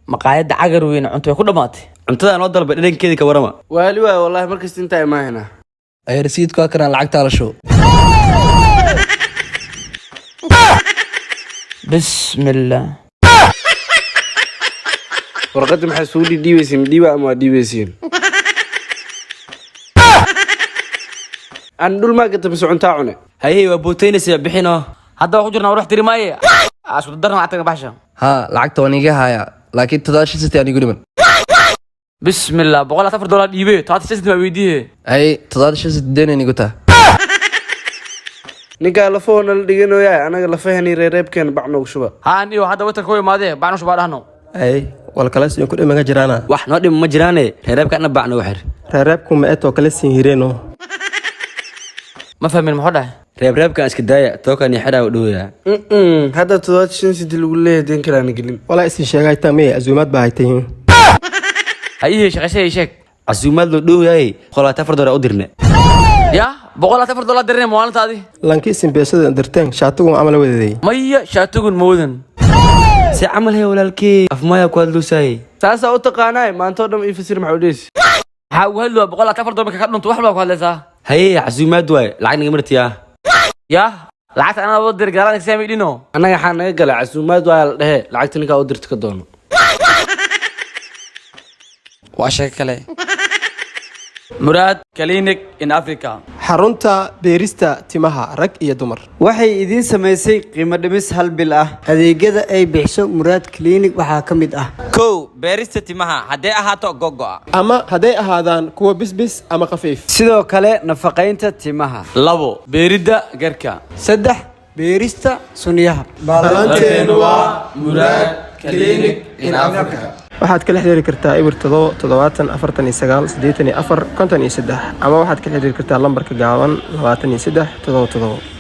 Maqaayadda Cagar Weyne cunto way ku dhammaatay. Cuntada noo dalbay dhadhankeedii ka warama. Waali waay wallahi, markasta intaa imaahayna. Ay, rasiidku waa kanaan, lacagtaa la shubo. Bismillaah. Warqadda maxaa isugu dhiidhiibaysiin? Ma dhiiba ama waa dhiibaysiin? Aan dhul maa gata mise cuntaa cune? Hayey, waa bootaynaysa bixino. Hadda waa ku jirnaa, war wax tiri maaye, isku darna lacagta baxsha. Haa, lacagta waan iga hayaa, laakiin 75 senti aan igu dhiman. Bismillah, $104 dhiibe, 75 senti baa weydiiye. Ay, 75 senti deen igu taha. Ninkaa lafahoo nala dhiganoyaa, anaga lafahani reereebkeena bac noogu shuba. Haan iyo hadda watarka u imaadee, bacnu shubaa dhahno. Ay, wal kala siin ku dhimaga jiraana. Wax noo dhima ma jiraane, reereebka dhan bac noogu xir. Reereebku ma etoo kala siin hireeno. Ma fahmin, muxuu dhahay? Reebreebkan iska daaya, tookan iyo xidhaa u dhowayaa. Hadda 75 senti lagu leeyahay, deen kalaana gelin. Walaa isin sheegay tamee, azuumaad baa haytay. Ha ii shaqaysay, ii sheeg. Casuumaad loo dhowayaay, $124 u dirne. Ya, $124 dirne maalintaadi? Lanki isin beesada dirteen shaatigu camal wadaday. Maya, shaatigun moodan. Si camal hee walaalkee, afmaya ku hadluusaay. Saasaa u taqaanaay, maanta oo dhan ii fasir, maxaa u dhehaysi? Maxaa ugu hadli waa $124 marka ka dhunto, wax baa ku hadlaysaa. Hayey, casuumaad waay, lacag naga martiyaa. Ya, lacagta anaa wada dir gaalada saami dhino. Annaga xaa naga galay? Casuumaad waa la dhehe, lacagta ninkaa u dirta ka doono. Waa sheeko kale. Muraad Clinic in Africa. Xarunta beerista timaha rag iyo dumar. Waxay idiin samaysay qiimo dhimis hal bil ah. Adeegyada ay bixiso Muraad Clinic waxaa ka mid ah: 1, beerista timaha, hadday ahaato gogo'a ama hadday ahaadaan kuwa bisbis ama khafiif. Sidoo kale nafaqaynta timaha. 2, beeridda garka. 3, beerista sunniyaha. Balanteenu waa Muraad Clinic in Africa. Waxaad kala xiriiri kartaa 07 70 49 84 53, ama waxaad kala xiriiri kartaa lambarka gaaban 23 77.